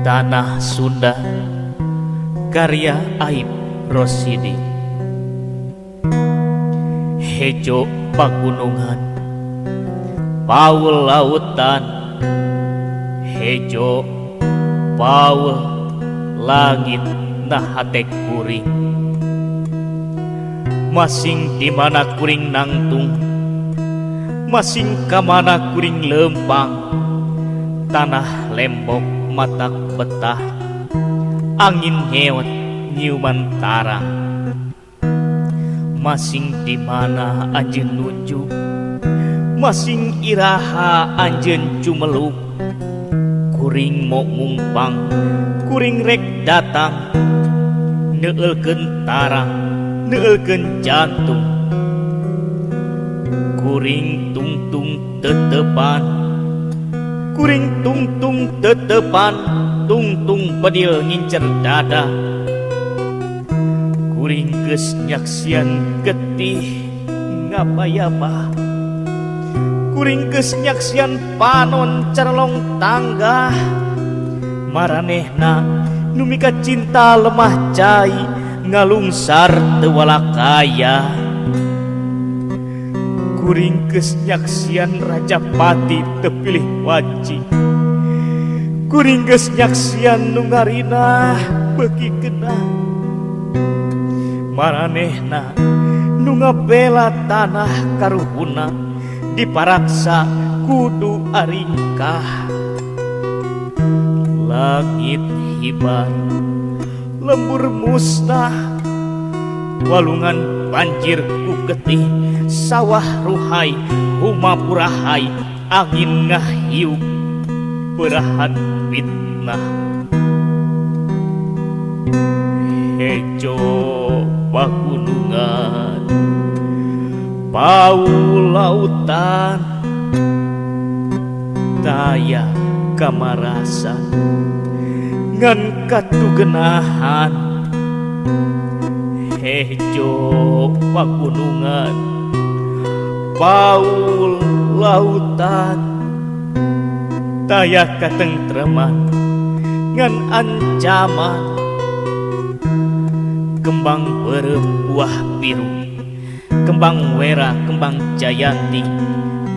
Tanah Sunda, karya Aip Rosidi. Hejo pagunungan, paul lautan, hejo paul langit na hate kuring. Masing di mana kuring nangtung, masing kamana kuring lempang, tanah lembok matak betah, angin ngeot nyiuman tarang. Masing di mana anjeun nunjuk, masing iraha anjeun cumeluk, kuring mok mungpang, kuring rek datang, neueulkeun tarang, neueulkeun jantung. Kuring tungtung tetepan, kuring tungtung tetepan, tungtung bedil ngincer dada. Kuring geus nyaksian getih ngapayabah, kuring geus nyaksian panon carlong tanggah. Maranehna nu mika cinta lemah cai, ngalungsar teu walakaya. Kuring geus nyaksian Rajapati teu pilih wanci, kuring geus nyaksian nu ngarinah beuki keunah. Maranehna nu ngabela tanah karuhuna, diparaksa kudu aringkah. Langit hibar, lembur musnah, walungan banjir ku getih, sawah ruhai, huma purahai, angin ngahiup berahan fitnah. Hejo pagunungan, paul lautan, daya kamarasan ngan katugenahan. Hejo pagunungan, paul lautan, daya katengtreman ngan ancaman. Kembang beureum buah biru, kembang wera, kembang jayanti,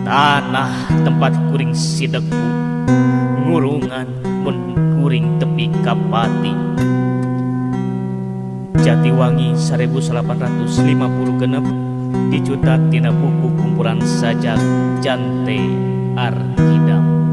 tanah tempat kuring sideku, ngurungan mun kuring tepi kapati. Jatiwangi 1856 dicutat tina buku kumpulan sajak Jante Arkidam.